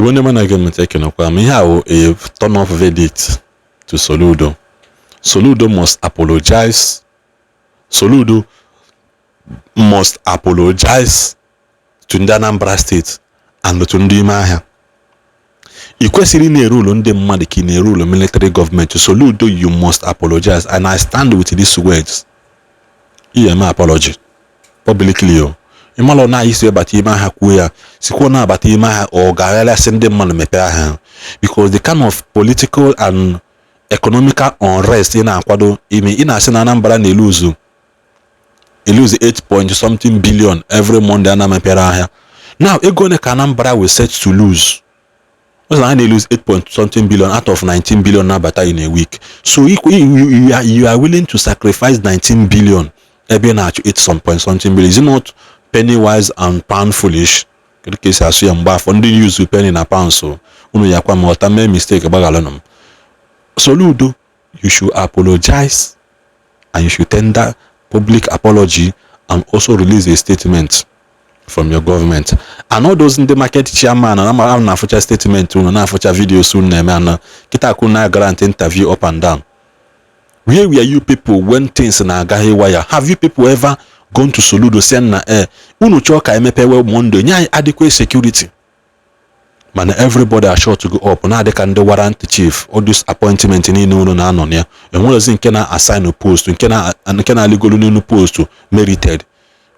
Igbo ndị ọma na-ege m ntị, ekenekwa m. Ihe a wụ a turn off verdict to Soludo. Soludo must apologize. Soludo must apologize to ndị Anambra State and to ndị ime ahịa. Ị kwesịrị ị na-erulu ndị mmadụ ka ị na-erulu military government. Soludo, you must apologize, and I stand with these words. Ihe eme apology publicly o. Ịmalụ na anyị si ebata ime ahịa, kwuo ya, sikwuo na-abata ime ahịa, ọ ga-agharịasị ndị mmadụ mepee ahịa, because the kind of political and economical unrest ị na-akwado ime, ị na-asị na Anambra na-eluzu eluzu 8 point something billion every Monday a na-emepere ahịa. Now, ego ole ka Anambra will set to lose? Ọ sị na na-elose 8 point something billion out of 19 billion na-abata in a week. So you are willing to sacrifice 19 billion ebe ị na-achụ 8 some point something billion. Is it not penny wise and pound foolish? Kedu ka esi asụ ya mgbe afọ ndị use penny na pounds? So unu ya kwa m ghọta, mee mistake, gbaghalụnụ m. Soludo, you should apologize and you should tender public apology and also release a statement from your government and all those ndị market chairman na ama na-afụcha statement unu, na-afụcha videos unu na-eme ana kịta akụ na grant interview up and down. Where were you people when things na-aga haywire? Have you people ever gone to Soludo sị na unu chọọ ka emepewe Monday, nye anyị adequate security? Mana everybody are sure to go up na-adị ka ndị warrant chief. All this appointment niile unu na-anọ na ya, enwerezi nke na-assign post, nke na-aligolu n'elu post merited.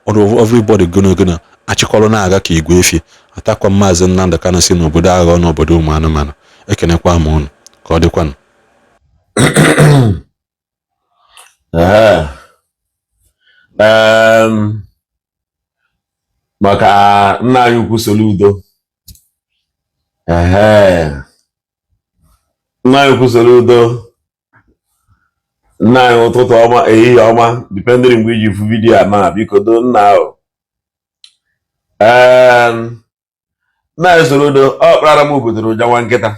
Everybody gona gona achịkọrọ na-aga ka igwe efi atakwa. Maazị Nnamdi Kanu si n'obodo aghọ n'obodo ụmụ anụmanụ. Ekenekwa m unu, ka ọ dịkwanụ. Ee. Maka nna anyị ukwu Soludo, ehe, nna anyị ukwu Soludo, nna anyị, ụtụtụ ọma, ehihie ọma, depending mgbe iji fụ video a. Ma biko do nna ahụ. Nna anyị Soludo, ọ kpara m butere ụja nwa nkịta,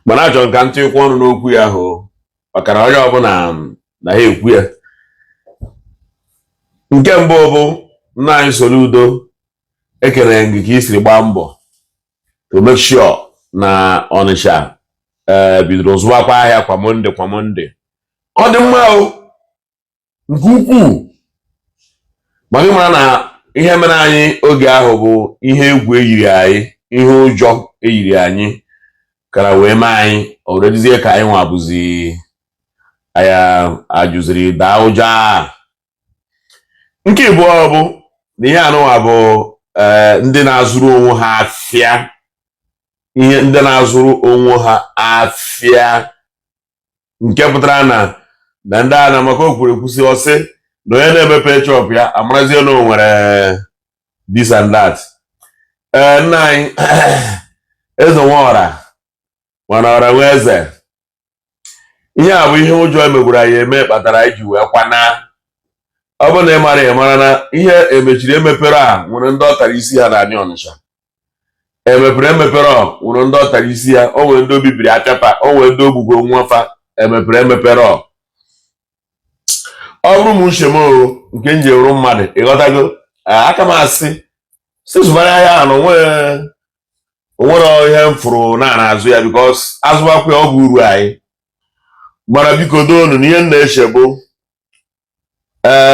mana achọrọ m ka m tịkwa ọnụ n'okwu ya ahụ, maka na onye ọbụla na ha ekwu ya. Nke mbụ bụ, nna anyị Soludo, ekelere gị ka i siri gbaa mbọ to make sure na Ọnịsha bidoro zụwakwa ahịa kwa Monday, kwa Monday. Ọ dị mma o nke ukwuu, maka ịmara na ihe mere anyị oge ahụ bụ ihe egwu eyiri anyị, ihe ụjọ eyiri anyị kara wee mee anyị. O weredizie ka anyị nwa bụzi anyị ajụziri daa ụjọ a. Nke ịbụọ bụ na ihe anụnwa bụ ndị na-azụrụ onwe ha afịa, ihe ndị na-azụrụ onwe ha afịa, nke pụtara na ndị a na maka o kwuru ekwusi, ọsị na onye na-emepe shop ya amarazie na o nwere this and that. Nna anyị, eze nwaọra, mana ọra nwe eze, ihe a bụ ihe ụjọ emegburu anyị eme kpatara anyị ji wee kwana. Ọ bụrụ na ị mara, ị mara na ihe emechiri emepere a nwere ndị ọ tara isi ha n'anyị Ọnịsha. Emepere emepere ọ nwere ndị ọ tara isi ya, o nwere ndị o bibiri apịapa, o nwere ndị ogbugbo nwafa. Emepere emepere ọ ọ bụrụ m uche m o nke m ji ewuru mmadụ, ịghọtago? Aka m asị si zụbara ahịa ahụ na onwere ihe m fụrụ na azụ ya, because azụbakwa ya, ọ bụ uru anyị. Mana biko doonu na ihe m na-eche bụ,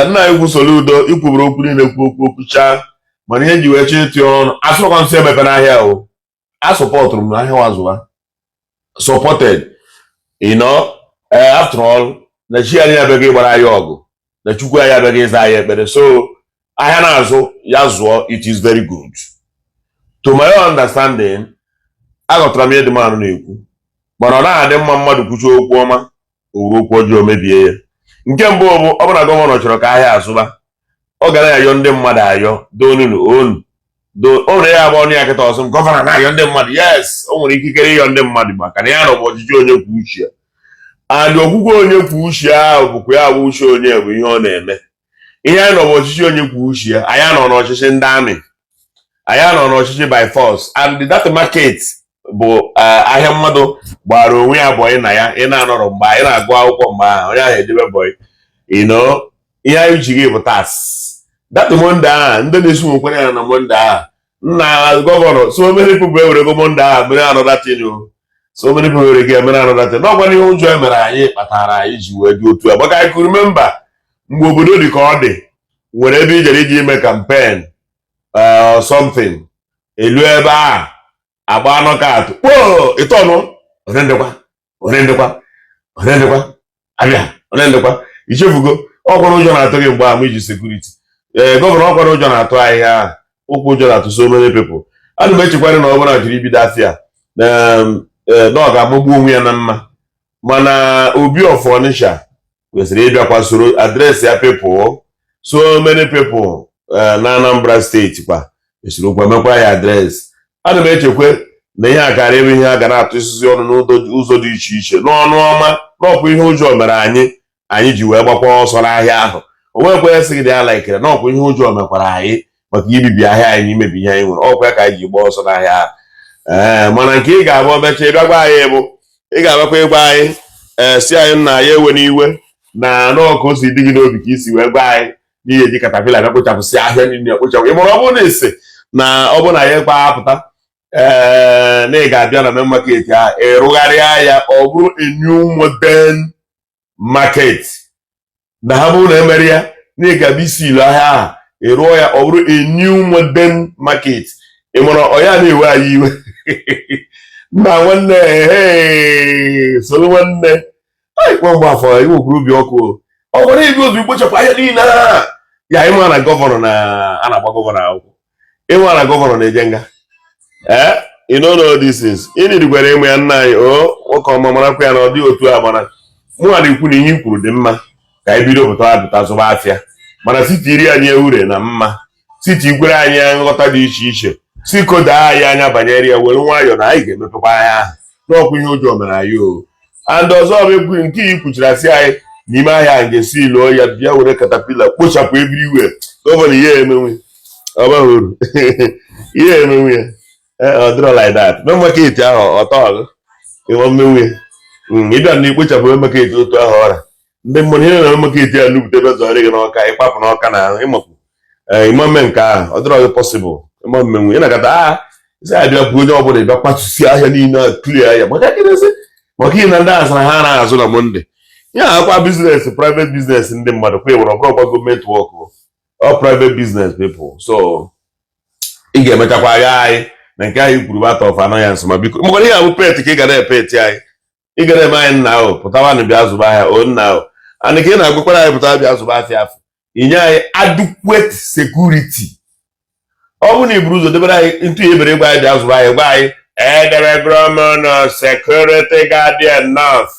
nna anyị kwu Soludo, ikwuburu okwu niile, kwu okwu okwuchaa, mana ihe nji wee chọọ ịtụ ọnụ, asụrụkwa nsị emepe n'ahịa o, asupportụrụ m na ahịa wazụwa supported, after all na chi anyị abịaghị ịgbara anyị ọgụ, na Chukwu anyị abịaghị ịza anyị ekpere. So ahịa na-azụ ya zụọ, it is very good. To my own understanding, aghọtara m ihe dị mmanụ na-ekwu, mana ọ naghị adị mma mmadụ kwuchie okwu ọma, o wuru okwu ọjọọ mebie ya. Nke mbụ bụ, ọ bụ na governor chọrọ ka ahịa azụba, ọ gara ayọ ndị mmadụ ayọ donunu onu do o nwere ya bụ ọnụ ya kịta ọsọ. Governor na-ayọ ndị mmadụ, yes, o nwere ikikere ịyọ ndị mmadụ, maka na ya nọ bụ ọchịchị onye kwuo uche ya, and okwukwe onye kwuo uche ahụ bụkwa ya bụ uche onye bụ ihe ọ na-eme. Ihe anyị nọ bụ ọchịchị onye kwuo uche ya. Anyị anọ n'ọchịchị ndị amị, anyị anọ n'ọchịchị by force. And that market bụ ahịa mmadụ gbara onwe ya boy na ya. Ị na-anọrọ mgbe anyị na-agụ akwụkwọ, mgbe ahụ onye ahụ ejebe boy. Ihe anyị ji gị bụ tax. That Monday ahụ ndị na-esi nwekwara ya na Monday ahụ. Nna governor, so many people ewerego Monday ahụ mere another thing o. So many people were ike mere another thing. N'ọkwa n'ihe ụjọ e mere anyị kpatara anyị ji wee dị otu a, maka anyị could remember mgbe obodo dị ka ọ dị, nwere ebe ijere iji ime campaign or something, elu ebe a agba knockout kpoo ịtọnụ onendekwa, onendekwa, onendekwa, abịa onendekwa, ichefugo. Ọkwara ụjọ na-atụ gị mgbe ahụ iji security. Ee, governor, ọkwara ụjọ na-atụ anyị ha ụkwụ, ụjọ na-atụ so many people. Ana m echekwara na ọ bụla jiri ibido afịa na ọ ga-amagbu onwe ya na mma, mana Obi of Onitsha kwesịrị ịbịakwa soro address ya people. So many people na Anambra Steeti kwa esorokwa mekwa ya address. Ana m echekwa na ihe a kara ebe ihe a ga na-atụ isi ọnụ n'ụzọ dị iche iche n'ọnụ ọma, n'ọkwa ihe ụjọ mere anyị, anyị ji wee gbakwa ọsọ n'ahịa ahụ. O nwekwa ya sị gị dị ya laikere n'ọkwa ihe ụjọ mekwara anyị maka ibibi ahịa anyị, imebi ihe anyị nwere. Ọkwa ya ka anyị ji gbaa ọsọ n'ahịa ahụ. Ee, mana nke ị ga-abụ mechaa ịbịa gwa anyị bụ ị ga-abịakwa ịgwa anyị, ee, si anyị nna ya ewe n'iwe na n'ọka o si dị gị n'obi ka isi wee gwa anyị n'ihe eji caterpillar bịa kpochapụsị ahịa niile ekpochapụ. Ị mụrụ, ọ bụrụ na esi na ọ bụrụ na ya ekwe apụta, ee, na ị ga-abịa na main market ahụ ịrụgharịa ya, ọ bụrụ a new modern market, na ha bụrụ na emere ya na ị ga-abịa isi ilu ahịa ahụ, ịrụọ ya, ọ bụrụ a new modern market. Ị mụrụ, ọ ya na-ewe anyị iwe nna nwanne. Hey, soro nwanne anyị kpọ mgbe afọ iwekwuru obi ọkụ o. Ọ gwara ibi ozu ikpochapụ ahịa niile a ya. Ịma na governor na a na-agba governor akwụkwọ, ịma na governor na-eje nga. Ee, you know all these things ị nirikwara ịmụ ya. Nna anyị o, nwoke ọma, marakwa ya na ọ dị otu a, mana mụnwa na-ekwu na ihe i kwuru dị mma ka anyị bido pụta apụta zụba afịa, mana site iri anyị ewure na mma, site ikwere anyị nghọta dị iche iche, si kodaa anyị anya banyere ya, were nwayọọ na anyị ga-emepekwa ahịa ahụ. N'ọkwa ihe ụjọ mere anyị o. And ọzọ bụ ekwu nke i kwuchiri, asị anyị n'ime ahịa anyị ga-esi lụọ ya, bịa were caterpillar kpochapụ everywhere. Governor, ihe emenwe ọ baghị uru, ihe emenwe ya. Ọ dịrọ like that. Main market ahụ ọtọ ịnwa mmenwe ịbịa na ikpochapụ main market otu ahụ ọra ndị mmadụ ihe na main market ya nupụta ebe zọrọ gị n'ọka, ịkpapụ n'ọka na ịmapụ ịma mme nke ahụ, ọ dịrọ gị possible ịma mmenwe. Ị na-akata a isi abịa bụ onye ọbụla ịbịa kpatusi ahịa niile a, clear ya, maka gịnịzi? Maka ihe na ndị asara ha na-azụ na Monday ya akwa business, private business ndị mmadụ kwa ịwere, ọ bụrụkwa gọọmenti work, ọ private business people. So ị ga-emechakwa agha anyị na nke anyị kwuru out of annoyance, ma biko, maka ihe a bụ pet ka ị ga na-epeti anyị, ị ga na-eme anyị. Nna ahụ, pụtawanụ bịa zụba ahịa o. Nna ahụ, and ka ị na-agwakwara anyị pụtara bịa zụba afịa afọ, inye anyị adequate security. Ọ bụrụ na i buru ụzọ debere anyị ntụ ya ebere, gwa anyị bịa zụba ahịa, gwa anyị edebegoro m na security guard enough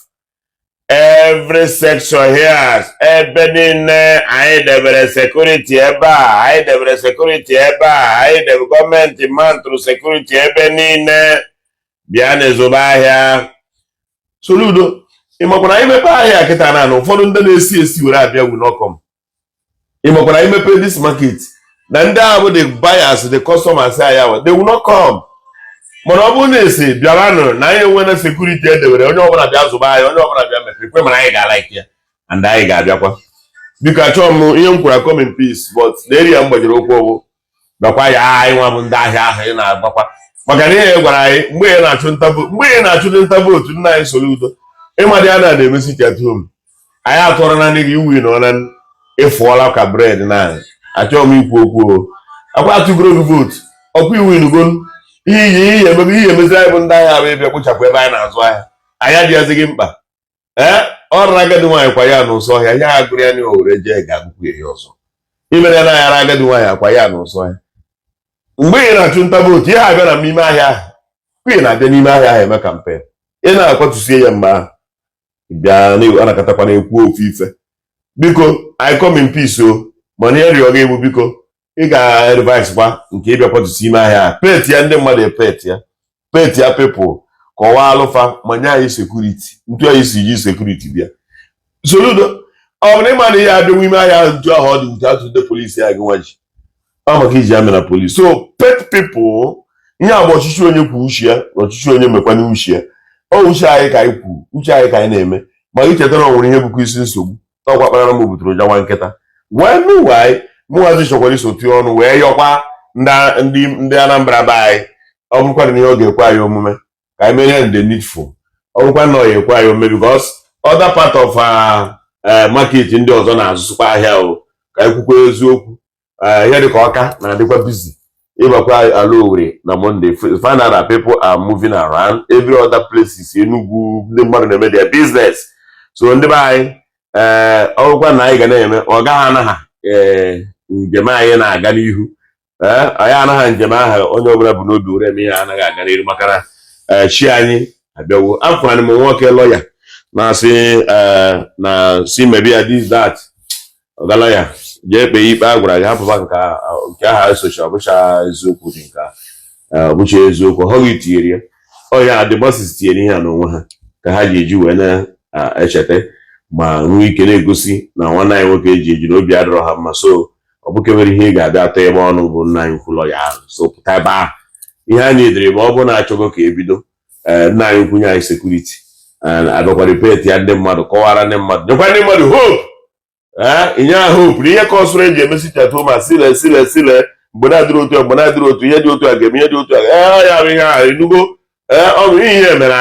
every section here, ebe niile anyị debere security, ebe a anyị debere security, ebe a anyị debere gọọmenti mantụrụ security ebe niile, bịa na ezobe ahịa. Soludo, ị makwara anyị mepe ahịa kịta na ụfọdụ ndị na-esi esi were abịa wu n'ọkọm. Ị makwara anyị mepe this market na ndị ahụ bụ the buyers, the customers anyị ahụ, they will not come. Mana ọ bụrụ na esi bịaranụ na anyị enwere security edebere, onye ọbụla bịa zụba ahịa, onye ọbụla bịa mepe kwe, mana anyị ga-alike ya and anyị ga-abịakwa. Biko, achọghị m ihe m kwuru come in peace, but na area m gbajiri okwu bụ bịakwa ya anyị nwa bụ ndị ahịa ahụ ị na-agbakwa, maka na ihe gwara anyị mgbe ị na-achụ nta mgbe ị na-achụ nta vote. Nna anyị Soludo, ịmadị a na-eme sit at home, anyị atụọrọ na ndị gị iwu nọ na ịfụọla ka bread na achọghị m ikwu okwu o. Akwa atụgoro gị vote, ọkwa iwu inugo ihe ihe emebe ihe emeziri anyị bụ ndị ahịa bụ ịbịa kpochapụ ebe anyị na-azụ ahịa. Anyị adịghịzị gị mkpa. Ee, ọ rara agadi nwaanyị kwa ya n'ụsọ ọhịa, ya agụrụ ya na owere jee ga-agụkwu ya ọzọ imere ya na aghara agadi nwaanyị akwa ya n'ụsọ ọhịa. Mgbe ị na-achụ nta vote, ihe abịa na n'ime ahịa ahụ, ị na-abịa n'ime ahịa ahụ eme campaign, ị na-akwatusie ya mgbe ahụ bịa anakatakwa na-ekwu ofu ife. Biko, I come in peace o, mana ihe rịọ gị bụ, biko, ị ga-revise kwa nke ịbịa kwatusi ime ahịa ahụ, pet ya ndị mmadụ, epet ya, pet ya people, kọwaa alụfa ma nye anyị security ntu anyị si ji security bịa. Soludo, ọ bụ na ịma na ihe abịanwu ime ahịa ahụ ntu ahụ ọ dị ntu atụ ndị polisi a gị nwa ji ọ maka iji amị na polisi. So pet people, ihe a bụ ọchịchị onye kwuo uche ya na ọchịchị onye mekwana uche ya. Ọ uche anyị ka anyị kwuru, uche anyị ka anyị na-eme, ma icheta na ọ nwere ihe bụkwa isi nsogbu n'ọkwa kpara m butere ụja nwa nkịta wee meanwhile mụnwazi chọkwara iso tie ọnụ wee yọkwa. Ndị Anambra be anyị, ọ bụrụkwa na ihe ọ ga-ekwe anyị omume ka anyị mere the needful, ọ bụrụkwa na ọ ga-ekwe anyị omume, because other part of market ndị ọzọ na-azụsịkwa ahịa o. Ka anyị kwukwa eziokwu, ihe dịka Ọka na-adịkwa busy. Ịbakwa ala Owerri na Monday, find out that people are moving around every other places. Enugu, ndị mmadụ na-eme their business. So ndị be anyị, ọ bụrụkwa na anyị ga na-eme, ọ gaghị anaghị njem anyị na-aga n'ihu. Anyị anaghị njem ahụ onye ọbụla bụ n'obi were eme ihe anaghị aga n'ihu, maka na chi anyị abịawo. Afụrụ m nwoke lọya na-asị na si mebi ya this, that. Ọga lọya, jee kpee ikpe a gwara gị, hapụba nke aha esocha. Ọbụcha eziokwu dị nke a, ọbụcha eziokwu. Ọ hụghị tinyere ya, ọ ya the bosses tinyere ihe a n'onwe ha ka ha ji eji wee na-echeta ma nwee ike na-egosi na nwanne anyị nwoke eji eji na obi adịrọ ha mma. So ọ bụkewere ihe ị ga-abịa atọ ebe ọnụ bụ nna anyị ukwu lọya ahụ. So pụta ebe ahụ ihe anyị edere, ma ọ bụ na-achọgo ka ebido, nna anyị ukwu nye anyị security, abịakwa repeat ya, ndị mmadụ, kọwara ndị mmadụ, nyekwa ndị mmadụ hope. Inye ha hope na ihe ka ọsụrụ eji emesi chatụ ma sile sile sile mgbe na-adịrị otu a, mgbe na-adịrị otu ihe dị otu a ga-eme, ihe dị otu a. Ya bụ ihe ahụ enugo. Ọ bụ ihe mere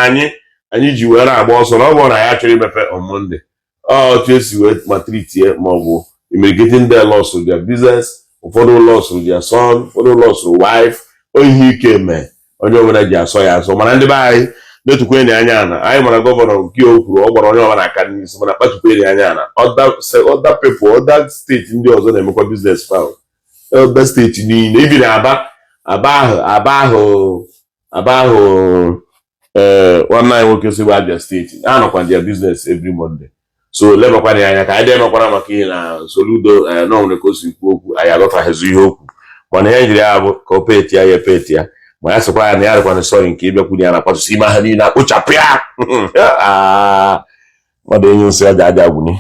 anyị ji wee na-agba ọsọ na ọ bụrụ na ya chọrọ imepe on Monday, ọ otu esi wee maltreat ma ọ bụ imirikiti ndị lost their business, ụfọdụ lost their son, ụfọdụ lost wife. Ihe ike mee onye ọbụla ji asọ ya asọ. Mana ndị be anyị na-etukwenye anya na anyị mara governor nke o kwuru, ọ gbara onye ọbụla aka n'isi, mana kpachukwenye anya na other people, other state ndị ọzọ na-emekwa business foul. Other state niile ibi na Aba, Aba ahụ nwanne anyị nwoke si bụ Abia State, ha nọkwa their business every Monday. So lebakwana ya anya ka anyị dị emekwara maka ihe na Soludo na o nwere ka o si kwuo okwu, anyị aghọtaghịzi ihe okwu, mana ihe njiri ya bụ ka o peti ya, ya epeti ya, ma ya sịkwa ya na ya rịkwana sorry nke ịbịakwunye ya na kwatụsị ime ha niile akpụchapụ ya. Ah, mmadụ enyi nsị aja aja gwune.